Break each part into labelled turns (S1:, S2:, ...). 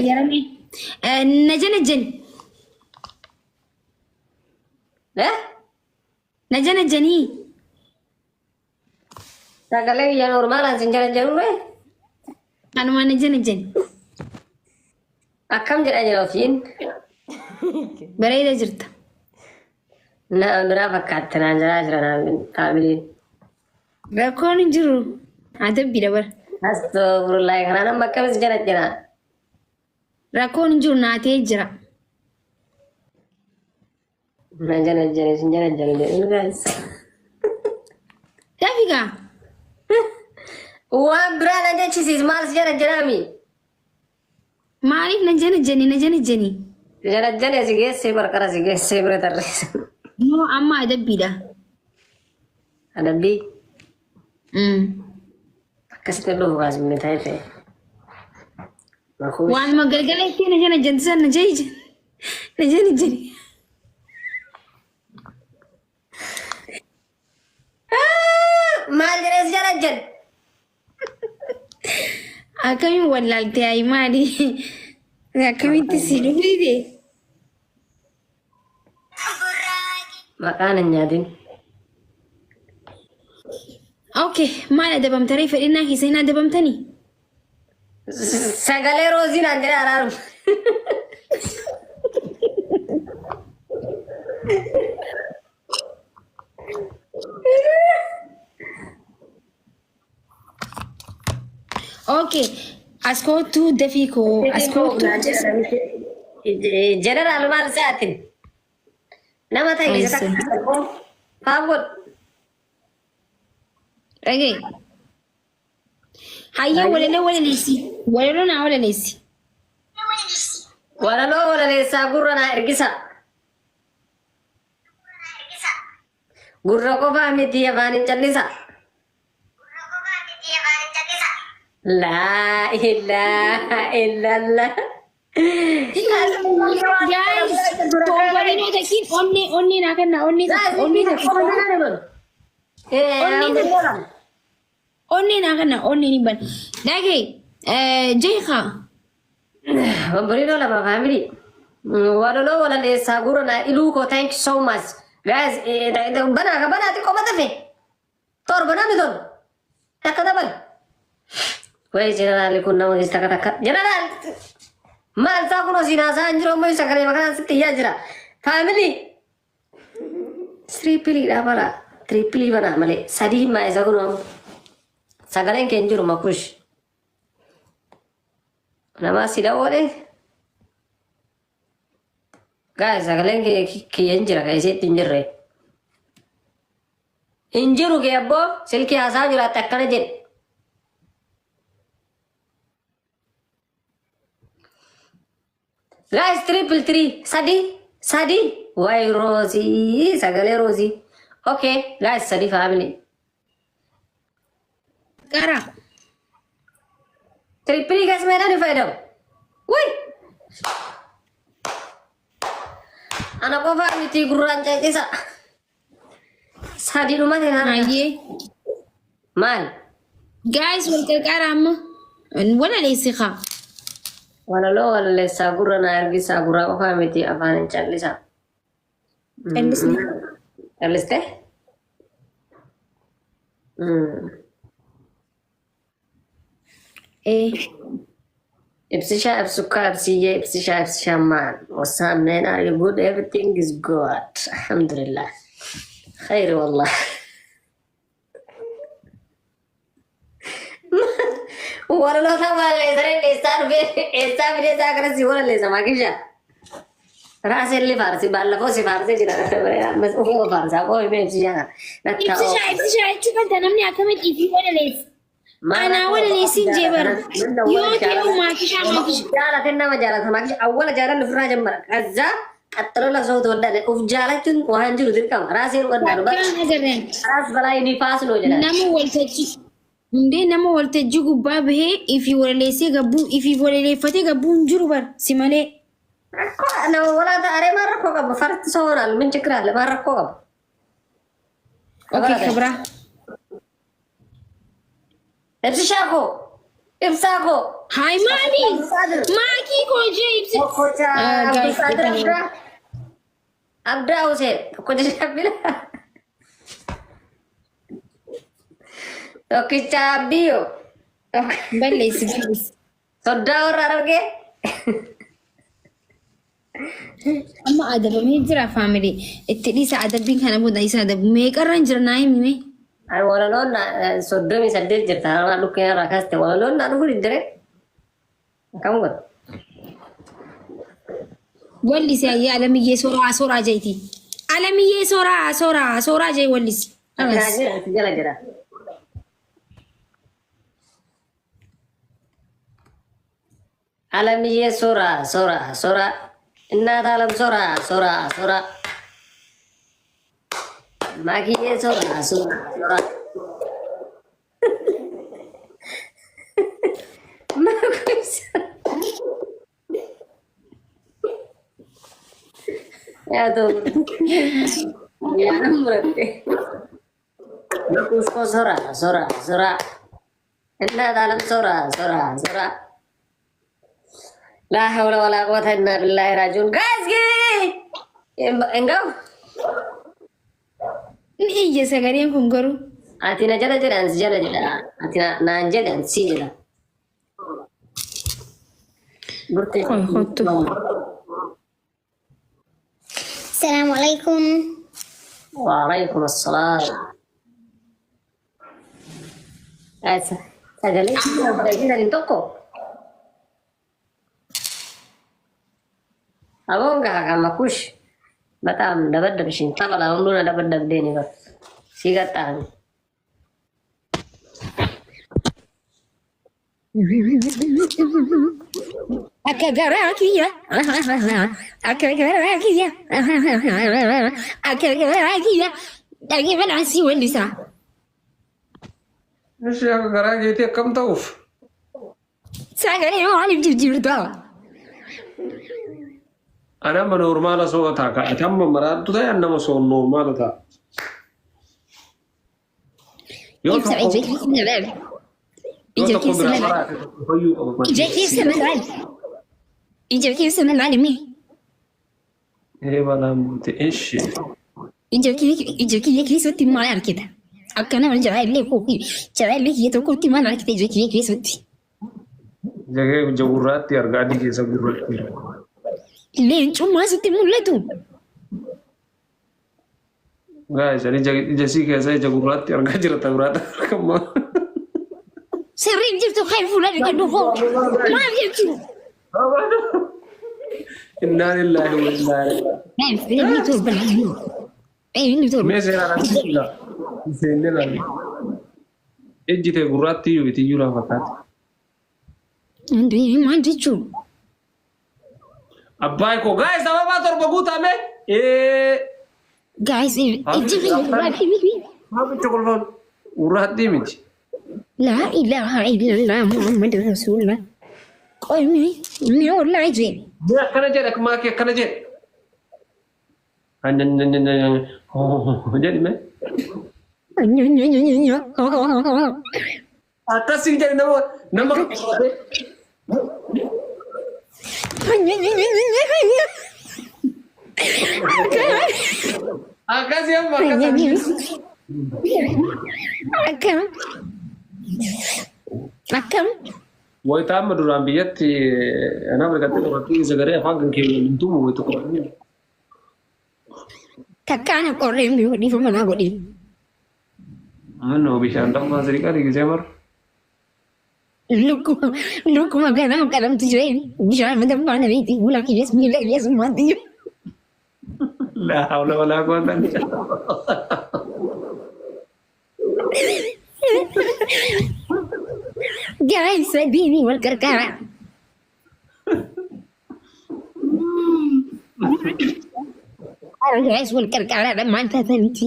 S1: Yarame. Na janajjani.
S2: Eh?
S1: Na janajjanii.
S2: Sagalee biyya normaalaan sin jala jedhu ree?
S1: Anuma na janajjani.
S2: Akkam jedha jira ofiin?
S1: Bareeda jirta.
S2: Na biraa fakkaatte naan jalaa jira naan faamiliin.
S1: Rakkoon hin jiru. Adabbii dabala.
S2: Astagfirullah kanaan amma akkamis jala jira?
S1: Rakkoon hin jiru naatee jira.
S2: Na jala jala sin jala jala jedhu guys.
S1: Dafi gaa.
S2: Waan biraa na jechisiis maal si jala jiraami?
S1: Maaliif na janajjani na janajjani?
S2: Jala jala si geessee qarqara si geessee bira tarreessa.
S1: Moo amma adabbiidha.
S2: Adabbii akkasitti dhufu kaasifne ta'e ta'e. Makuush.
S1: Waanuma galgala ittiin na janajjanti san na jala na janajjani.
S2: Maal jedhee si jala jedhe?
S1: Akkamiin wallaaltee ayi maali? Akkamitti si dhufite?
S2: Maqaan hin nyaatin.
S1: Okay, maal adabamtaree fedhinnaa keessa hin adabamtanii?
S2: Sagalee roozii naan jedhe araaru.
S1: Okay, as kootu dafii koo as kootu.
S2: Jeneraal maal sa'aatin? Nama ta'e isa takka faaf godhu.
S1: Dhagaye. Hayyee walaloo walaleessi. Walaloo naa walaleessi.
S2: Walaloo walaleessaa gurra naa ergisa. Gurra qofaa miti afaan hin callisa. Laa ilaaha illallah.
S1: Guys, tomboliinoo takkiin onnee onnee naa kennaa onnee takka onnee takka onnee takka onnee naa kennaa onnee ni ban. Dhagaye jeeqa.
S2: Obboleetoo lama family. Walaloo walaleessaa gurra naa iluu koo thank you so much. Guys, banaa ka banaa xiqqoo matafe. Torba namni torba. Takka dabal. Wayi jeneraali kun nama keessa takka takka. Jeneraal maal isaa kun hosiin haasaa hin jiru ammoo sagalee makanaan sitti iyyaa jira. Family. Tiriipiliidha bara. Tiriipilii banaa malee. Sadii himaa isa kun ammoo. Sagaleen kee hin jiru makush. Namaa si dawwale. Guys, sagaleen kiyya hin jira, kan isiitti hin jirre. Hin jiru kee abboo, silkii haasaa jiraatte akkana jedhe. Guys, triple three, sadi, sadi. Wayi roozii, sagalee roozii. Okay, guys, sadi family.
S1: Qara.
S2: Triple guys, meedhaan hin fayyadamu. Wuy! Ana qofaa miti gurraan ceeqisa. Sadi dhumate harka.
S1: Hayyee.
S2: Maal?
S1: Guys, wal qarqaara amma. Walaleessi kaa.
S2: Walaloo walaleessaa gurra naa ergisaa gurraa qofaa miti afaan hin callisa.
S1: Callisne.
S2: Calliste?
S1: Ee.
S2: Ibsishaa ibsukkaa ibsiyyee ibsishaa ibsishaa maal? What's up man? Are you good? Everything is good. Alhamdulillah. Khayri wallah. Walaloota walaleessanii eessaa dhufee eessaa fidee isaa kana si walaleessa maakisha. Raasee illee faarsi baallafoo si faarsee jira. Ammas ofuma faarsaa qoo himee ibsishaa kana.
S1: Ibsishaa ibsishaa jechuu kan namni akkamitti ifii walaleessa. Anaa walaleessiin jee bara. Yoo ta'e maakishaa maakisha.
S2: Jaalate nama jaalata maakisha awwala jaalalli ofirraa jammara. Kazzaa qaxxaloo lafa ta'uu danda'e of jaalachuun waan jiru dirqama. Raasee wallaalu bara.
S1: Bakkaan agarreen.
S2: Raas balaa inni faasnoo jedhan.
S1: Nama waltajjii hundee nama waltajjii gubbaa bahee ifii walaleessee gabbuu ifii walaleeffatee gabbuu hin jiru bara si malee.
S2: Rakkoo nama walaa ta'aree maal rakkoo qaba? Farti sooraan min chikiraale maal rakkoo qaba?
S1: Okay, kabraa.
S2: Ibsishaa koo. Ibsaa koo.
S1: Haay maali? Maakii koo jee ibsi.
S2: Tokkocha
S1: Guys,
S2: Abdulqaadir Abdaa. Abdaa Hussein. Tokkocha Shabbila. Tokkicha Abbiyo.
S1: Balleessi balleessi.
S2: Soddaa warra Harargee.
S1: Amma adabamee jira faamilii. Itti dhiisa adabbiin kana booda isa adabu. Meeqarraan jira naa himi mee?
S2: Ay walaloon 38 jirta. Har'a dhukkee irraa kaaste walaloon naa dhufuu diddire. Akkam godha?
S1: Wallisi ayyaa alamiyyee soraa soraa jeeti. Alamiyyee soraa soraa soraa jee wallisi.
S2: Jira
S1: Alas.
S2: jira jala jira. አለምዬ ሶራ ሶራ ሶራ እናት አለም ሶራ ሶራ ሶራ ማኪዬ ሶራ ሶራ ሶራ ያቶ ንቁስኮ ሶራ ሶራ ሶራ እናት አለም ሶራ ሶራ ሶራ ላ ሐውለ ወላ ቁወተ ኢና ቢላሂ ራጂዑን። ጋይስ እንጋው
S1: Ni iyya sagaleen kun garuu.
S2: Ati na jala jedha ansi jala jedha ati naan jedhe ansi jedha. Burtee
S1: Qoy kottu.
S3: السلام عليكم.
S2: وعليكم السلام. Sagalee hin tokko aboon gaha kan makush በጣም ደበደብሽኝ። ጠበላ ሁሉን ደበደብዴን ይበር ሲገጣሚ
S1: Akka garaa kiyya. Akka garaa kiyya. Akka garaa kiyya. Dhaggeeffadhaan si wallisa.
S4: Ishee akka garaa keetii akkam ta'uuf?
S1: Sagalee maaliif jijjiirta?
S4: Ani amma noormaala soo ta'a ka ati amma maraattu ta'e ani nama soo noormaala ta'a. Yoo
S1: Ibsa
S4: tokko
S1: ija keessa na laali.
S4: yoo
S1: Ija
S4: tokko
S1: keessa
S4: biraa
S1: na laali.
S4: maraate tokko fayyuu qaba
S1: Ija
S4: malee.
S1: keessa na laali. Ija keessa na laali mee.
S4: Ee balaan buute ishee.
S1: Ija kiyya keessatti maal argita? Akka nama jaallee koo jaallee kiyya tokkotti maal argita ija kiyya keessatti?
S4: Ija kee ija gurraatti arga adii keessa gurraatti arga.
S1: Leencummaa sitti mul'atu.
S4: Guys, ani ija ija sii keessa ija gurraatti argaa jira ta'u biraatti argama.
S1: Sirriin jirtu kan fuula dhiqadhu koo. Maal jechuun?
S4: Innaa lillahi wa innaa ilaihi.
S1: Inni torba Inni torba.
S4: Mee seeraan as jira. Seenne laali. Ijji tee gurraatti iyyuu miti iyyuu lafa fakkaata.
S1: Maal jechuun?
S4: Abbaa koo guys sababaa torba guutame. Ee.
S1: Guys, ijji kiyya gurraatti miti.
S4: Maaficha kolfaan gurraattii miti.
S1: Laa ilaaha illallah Muhammad Rasulullah. Qoy mee mee wallahi jee.
S4: Mee akkana jedhe akkuma kee akkana jedhe. Jedhi mee. Akkasii jedhe nama nama qabatee. Akkasii amma akkasii.
S1: Akkam. Akkam.
S4: Wayita amma duraan biyyatti anaaf eegattee qorattuu sagalee afaan kan kee waliin tumu wayita qoratanii.
S1: Takkaana qorreen biyya dhiifama naa godhi.
S4: Manoo bishaan dammaa sirrii qari gisee mara.
S1: Lukkuma lukkuma ganama qalamtu jireen bishaan dammaa na beekti fuula kiyyees miila kiyyees maatti jiru.
S4: Laa hawla walaa quwwata illa billah.
S1: Guys, sadiini wal gargaara. Guys, wal gargaara dhammaan taataniiti.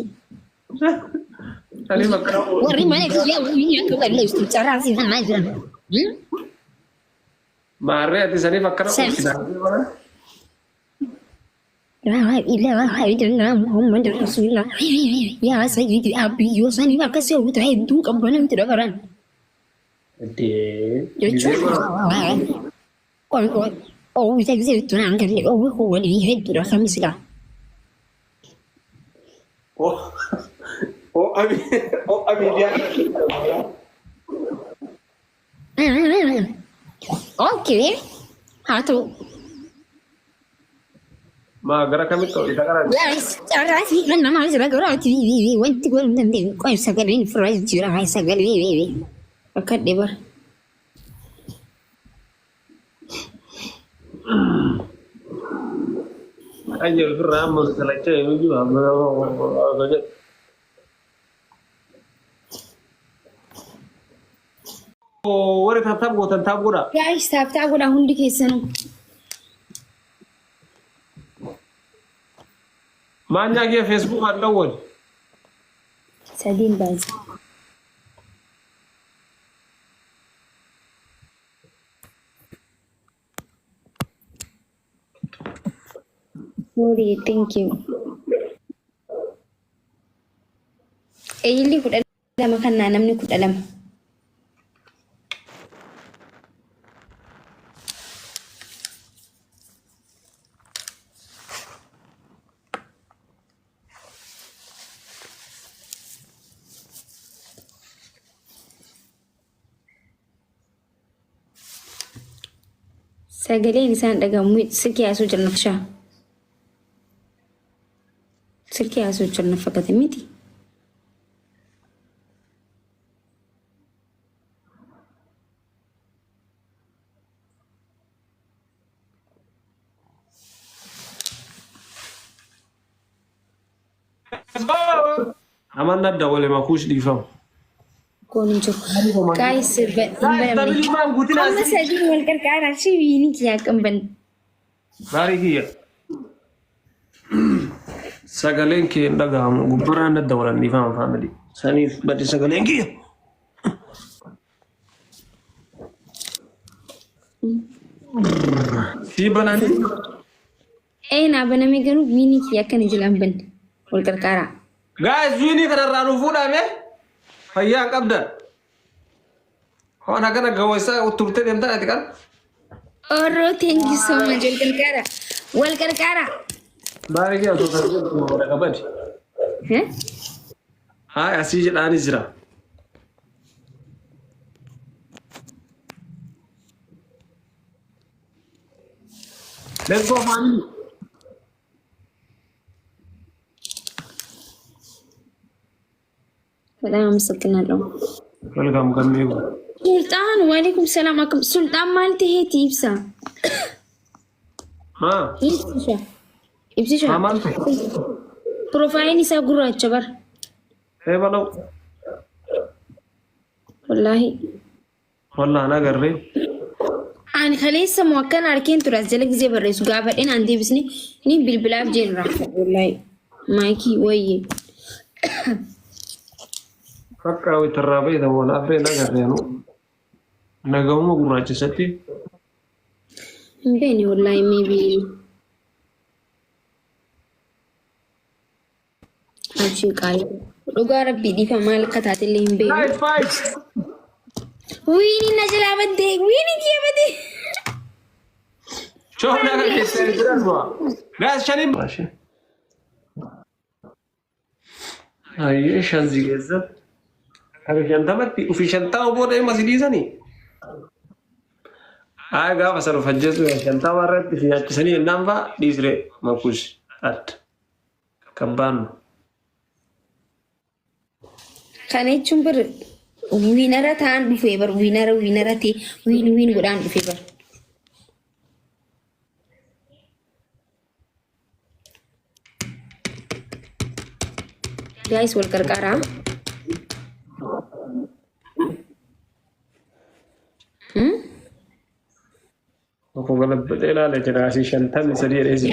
S4: Ani bakka
S1: Warri mana kiyyaa waliin akka balleessu carraa si fanaa jiran.
S4: Maarree ati saniif akkana
S1: Sen-
S4: qophisa.
S1: Laa ilaaha illallah Muhammad Rasulullah. Yaa sayyidi abbiyyoo saniif akkas yoo ta'e hedduu qabbanamti dabaran.
S4: Jechuun.
S3: Okay. Haa ta'u.
S4: Maa gara kamitti ol isa gara
S1: Akka dhibara.
S4: Ayyee ofirraa amma salachaa yeroo jiru amma jedhu. Warri tattaaf gootan taaf godha.
S1: Guys, tap tap godhaa hundi keessanuu.
S4: Maanyaa kee feesbuuk aan dhawwan.
S1: Sadiin baasa. Sorry, thank you. Eeyilli 12 kannaa namni 12. Sagaleen isaan dhagahamu silkii haasoo jirnafshaa. Silkii haasoo jirna fakkaate miti.
S4: Aman adda wale makuush dhiifamu.
S1: Koon hin jiru. Guys, hin banamne. Amma sadii wal qarqaaraa shi wiini kiyyaa kan banne.
S4: Baarii kiyya. Sagaleen kee hin dhagahamu. Gubbaraan adda walan dhiifama faamilii. Saniif badi sagaleen kiyya. Sii bananii.
S1: Ee naa baname garuu wiini kiyya akkana jala hin banne. Wal qarqaaraa.
S4: Guys, wiinii kanarraa nu fuudhame fayyaa hin qabdan. Waan akkana gawwaisaa turtee deemtan ati kan.
S1: Orroo thank you so much. Wal qarqaaraa. Wal qarqaaraa.
S4: Baarii kiyya osoo kan jedhu wada qabadi.
S1: Eh?
S4: Haa asii jedhaanis jira. Let's go family.
S1: በጣም አመሰግናለሁ።
S4: Welcome gammee.
S1: ሱልጣን ወአለይኩም ሰላም አክም ሱልጣን ማለት ይሄ ibsa
S4: Haa.
S1: ibsisha ibsisha
S4: Haa maal ta'e?
S1: Piroofaayiliin isaa gurraacha bara
S4: Ee balau.
S1: wallaahi
S4: Wallah na agarree.
S1: Ani kaleessa moo akkana arkeen ture as jala gisee barreessu gaafadheen aan deebisne ni bilbilaaf jeen raafadhe wallaahi maayikii wayye
S4: Bakka witarraa beeytamu wal afree na agarree anu. Nagahuma gurraachisatti.
S1: Hin beekne wallaahi maybe abshii qaalii dhugaa rabbii dhiifa maal akka taatellee hin beeknu.
S4: Five five.
S1: Wiini na jalaa baddee wiini kiyya baddee.
S4: Show na agarree jiran du'a. Guys shaniin. Ayyee shan si keessa. Haga shantamatti ofii shantama booda dhimma si dhiisanii. Haa gaafa sana of ajjeesu shantama irratti si nyaachisanii jennaan fa'a dhiisree makuush adda. Kabbaannu.
S1: Kana jechuun bar wiinara ta'an dhufee bar wiinara wiinara ta'e wiin wiin godhaan dhufee bar. Guys wal qarqaaraa.
S4: Tokko galabbadhee ilaale jira asii 53 jedhee si.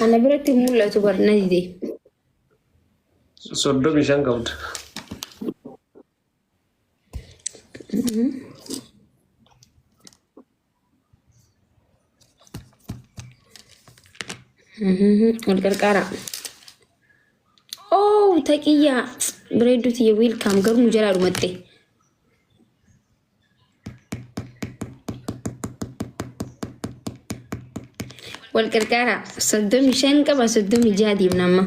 S1: Ana biratti mul'atu bar na dide.
S4: 35 qabda.
S1: Wal qarqaaraa. Oh taqiyyaa Bareedduu tiyya welcome garuu nu jalaa dhumatte. Wal qarqaara 35 qaba 36 deemna amma.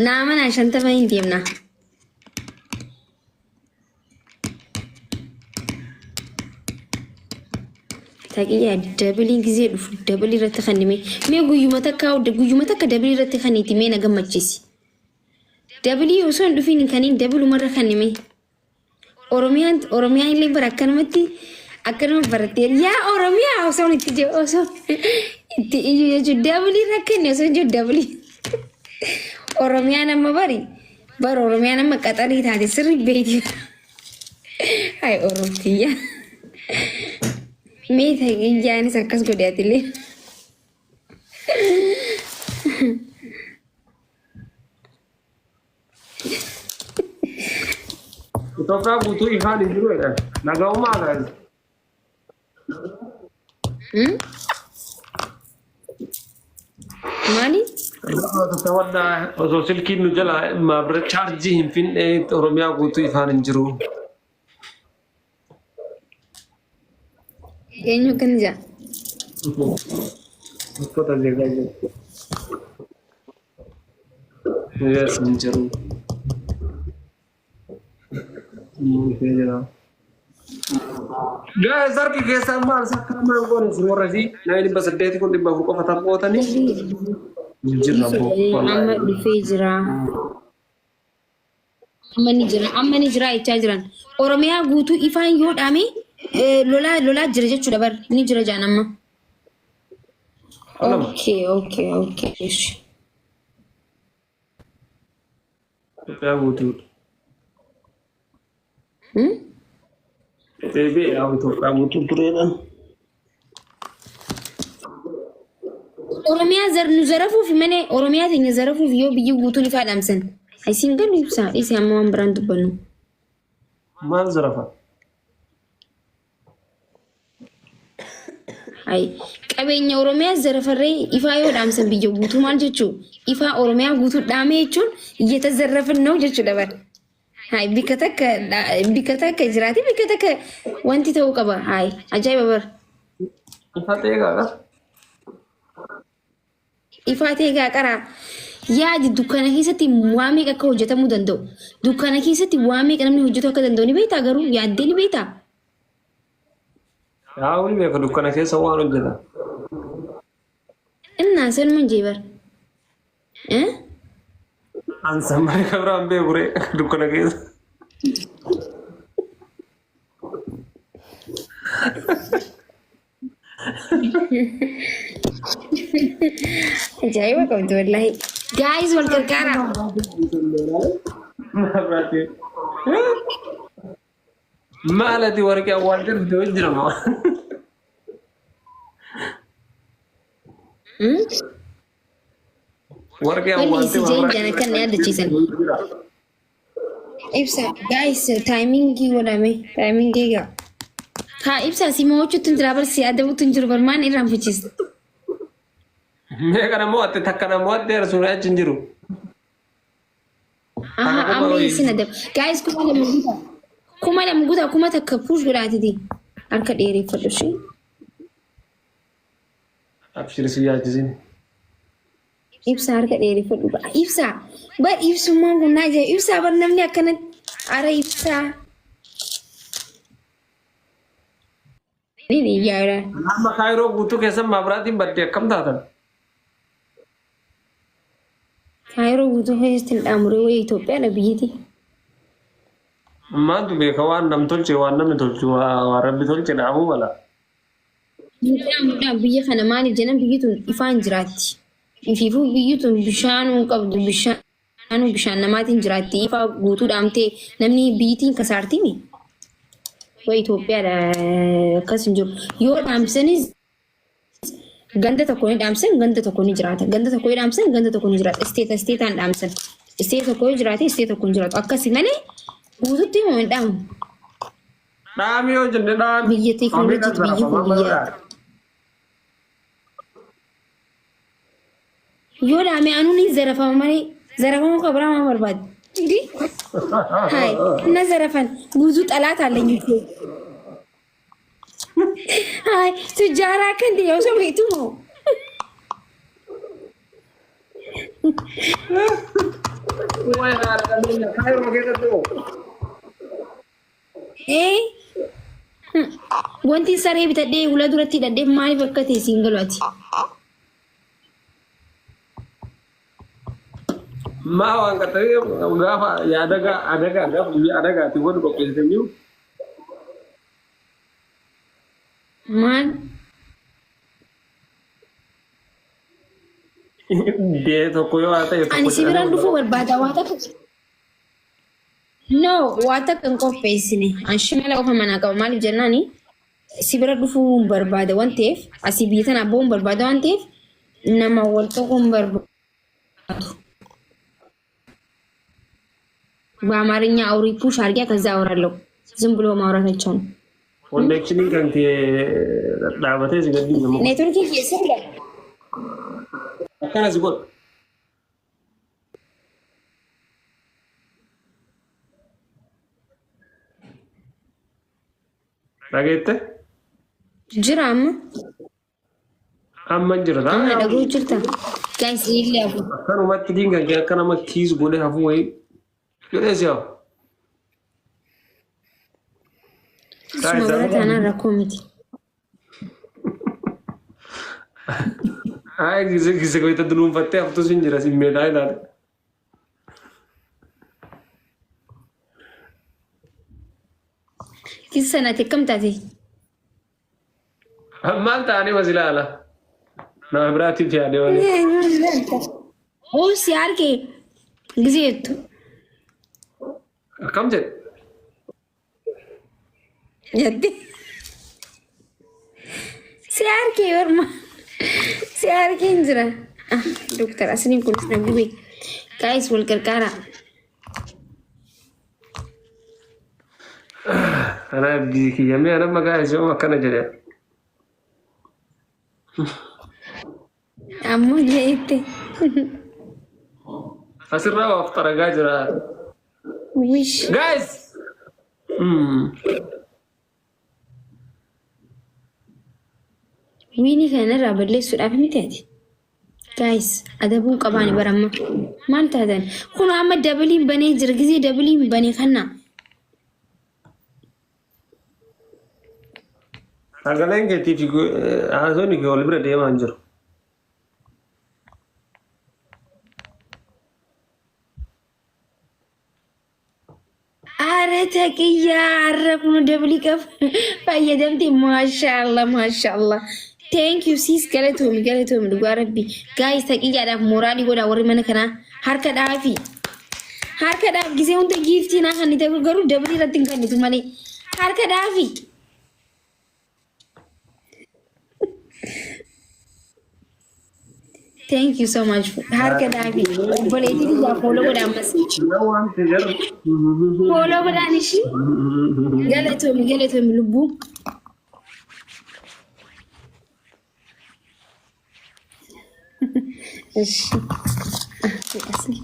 S1: Naa manaa 50 hin deemna. Taqiyyaa dabiliin gizee dhufu dabilii irratti kannime mee guyyuma takka guyyuma takka dabilii irratti kanniiti mee na gammachiisi. Dabilii osoo hin dhufiin kaniin dabilumarra kannime. Oromiyaan Oromiyaan illee bara akkanumatti akkanuma barattee yaa Oromiyaa osoo itti jiru osoo itti iyyuu jechuun dabilii irra kenne osoo jiru dabilii. Oromiyaan amma bari bara Oromiyaan amma qaxarii taate sirri beekti. Hay Oromtiyya. Mee taqiyyaanis akkas godhe atillee.
S4: Itoophiyaa guutuu ifaan hin jiru jedhan. Naga'ummaa guys.
S1: Maali?
S4: Wallaahi osoo silkiin nu jala maabira chaarjii hin finne Oromiyaa guutuu ifaan hin jiru.
S1: Eenyu akkana jedha?
S4: Uffata jeeqaa jiru. Yes, hin jiru. Ifee jira. Guys, harki keessaan maal sakkaa maal goone isin warra fi nama 800 kun 400 qofa taphootanii hin jirra boo.
S1: Amma dhufee jira. Amma ni jira. Amma ni jira jechaa jiran. Oromiyaa guutuu ifaan yoo dhaame lolaa lolaa jira jechuudha bar ni jira jaan amma. Okay, okay, okay.
S4: Itoophiyaa guutuudha. Deebi'ee yaa Itoophiyaa guutuu tureedhaan.
S1: Oromiyaa zar nu zarafuuf malee Oromiyaa teenya zarafuuf yoo biyyi guutuun ifaa dhaamsan. Isiin galu ibsaa dhiisee amma waan biraan dubbannu.
S4: Maal zarafa?
S1: Ay, qabeenya Oromiyaa zarafarree ifaa yoo dhaamsan biyya guutuu maal jechuu? Ifaa Oromiyaa guutuu dhaame jechuun iyyata ነው jechuudha bar. Hay bikka takka bikka takka jiraate bikka takka wanti ta'uu qaba. Hay ajaa'iba bar.
S4: Ifa ta'e gaara.
S1: Ifaa ta'e gaa qaraa. Yaadi dukkana keessatti waa meeqa akka hojjetamuu danda'u. Dukkana keessatti waa meeqa namni hojjetu akka danda'u ni beektaa garuu yaaddee ni beektaa?
S4: Yaa wani beeka dukkana keessa waan hojjeta.
S1: Innaa sanuma jee bar. Eh?
S4: Ansan malee kan biraan beeku ree dukkana keessa.
S1: Ajaa'iba qabdi wallaahi. Guys wal gargaara.
S4: Maal ati warqee awwaaltee dhufte wajji jira moo? Warqee
S1: Wanni
S4: awwaaltee
S1: si jeen jaan akka inni yaadachiisan. Ibsa guys timingii godhame timingii gaa. Haa ibsa si mo'achuutti hin jira bar si adabuutti hin jiru bar maan irraanfachiista.
S4: Mee kana mo'atte takka na mo'atte suuraa achi hin jiru.
S1: Aha amma isin adab. Guys 2000 guutaa. 2000 guutaa 1000 push godhaatiti. Harka dheereffadhu ishee.
S4: Abshir si yaachisin.
S1: Ibsa harka dheereffadhu. Ibsa bar ibsummaan kun naa jira. Ibsa bar namni akkanatti ara ibsa. Ni yaada.
S4: Amma Kaayiroo guutuu keessan maabiraatiin badde akkam taatan?
S1: Kaayiroo guutuu keessatti hin dhaamuree wayii Itoophiyaadha biyyiti.
S4: Maaltu beeka waan nam tolche waan namni tolchu waan rabbi tolche dhaamuu mala.
S1: Midhaan biyya kana maaliif jennan biyyi tun ifaan jiraatti. Ifiifuu biyyi tun bishaanuu hin qabdu bishaanuu bishaan namaatiin jiraatti. Ifaa guutuu dhaamtee namni biyyittiin kasaartimi. Way Itoophiyaadha akkas hin jiru. Yoo dhaamsanis ganda tokko ni dhaamsan ganda tokko ni jiraata. Ganda tokko yoo dhaamsan ganda tokko ni jiraata. Isteeta isteetaan dhaamsan. Isteeta tokko yoo jiraate isteeta tokko hin jiraatu. Akkasi malee guututti himu hin dhaamu.
S4: Dhaami yoo jenne dhaami.
S1: Biyya teekinooloojiiti biyyi kun biyya. Yoo dhaame anuun hin zarafama malee zarafamuu qaba biraa maal barbaade? እንዲህ ሀይ እነ ዘረፈን ብዙ ጠላት አለኝ እኮ። አይ ቱጃራ ከንድ ያው ሰው ቤቱ ነው።
S4: Waa'ee haadha qabeenya kaayiroo keessatti moo?
S1: Ee wanti saree bitadhee hula duratti hidhadhee maaliif akka ta'e siin galu ati.
S4: Maa waan qaxxalee gaafa yaadagaa adagaa gaafa guyyaa adagaati wanti qopheessite jiru.
S1: Maal?
S4: Dee tokko yoo haa ta'e
S1: Ani
S4: tokko
S1: si biraan dhufuu barbaada waa takka. No, waa takka hin qopheessine. An shimala qofa manaa qaba. Maaliif jennaani si bira dhufuu hin barbaada waan ta'eef asii biyya tana abboo hin barbaada waan ta'eef nama wal tuquu hin barbaadu. በአማርኛ አውሪ ፑሽ አድርጊያ ከዛ አወራለሁ። ዝም ብሎ ማውራት አይቻልም።
S4: Konneekshiniin kan kee dhaabatee si gadi nama.
S1: ኔትወርክ keessa
S4: Akkana si godha. Dhageette?
S1: jira amma
S4: Amma hin jira.
S1: amma dhaguu jirta. Guys illee afu.
S4: Akkanumatti diin kan kee akka nama kiis godhee hafuu wayii godhee si hafu.
S1: Suma bira taanaan rakkoo miti.
S4: Ay gise gise goita dunuunfattee haftus hin jira sin meedaa ilaale.
S1: Kisa sanatti akkam taate?
S4: Maal ta'anii mas ilaala? Nama biraatiif yaadee malee.
S1: Oo si arge gisee jettu.
S4: Akkam jedhe?
S1: Jette. Si arge orma. Si arge hin jira. Doktar asiniin kunis na gube. Guys wal gargaara.
S4: Kanaaf kiyyamee ana maqaa isoo akkana jedhe.
S1: Ammoo jette.
S4: Asirraa waaf xaragaa jira.
S1: Wish.
S4: Guys!
S1: Wiinii kanarraa balleessuudhaaf miti ati. Guys adabuun qabaani baramma. Maal taatan? Kun amma dabaliin banee jira. Gisee dabaliin banee kana.
S4: Sagaleen keetii fi haasonni kee wal bira deemaa hin jiru.
S1: Are taqiyyaa har'a kun dabalii qaba. Fayyadamte maashaallah maashaallah. Thank you sis, galatoomi galatoomi, dhugaa rabbi. Guys, taqiyyaadhaaf mooraalii godhaa. Warri mana kanaa harka dhaafi. Harka dhaaf. Gisee hunda giiftii naa kannite, garuu dabalii irratti hin kennitu malee. Harka dhaafi. Thank you so much. Harka dhaafi. Obboleettii biyyaa follow godhaa ammas. Follow godhaan ishii. Galatoomi galatoomi lubbuu. እሺ asli.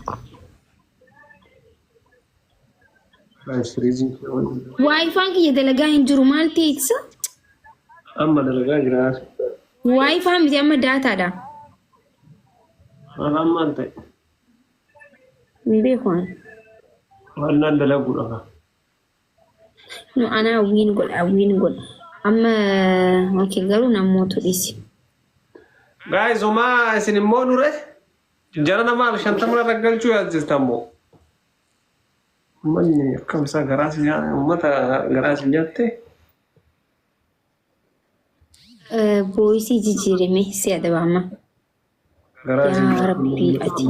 S1: WiFiin kiyya dalagaa hin jiru, maal ta'e ittisa?
S4: Amma dalagaa jira.
S1: WiFi miti, amma daataadha.
S4: Afaan maal ta'e?
S1: Hin beeku ani.
S4: Waan naan dalaguudha.
S1: No, anaa win godha, win godha. Amma okay, garuu namoota dhiisi.
S4: Guys, homaa isin immoo nure jara nama 50 irra galchuu yaadjirtan moo? Uummanni akkam isaa garaa si nyaate, uummata garaa si nyaatte.
S1: Voiceii jijjiirame si adaba amma.
S4: Garaa si
S1: Yaa Rabbii ati.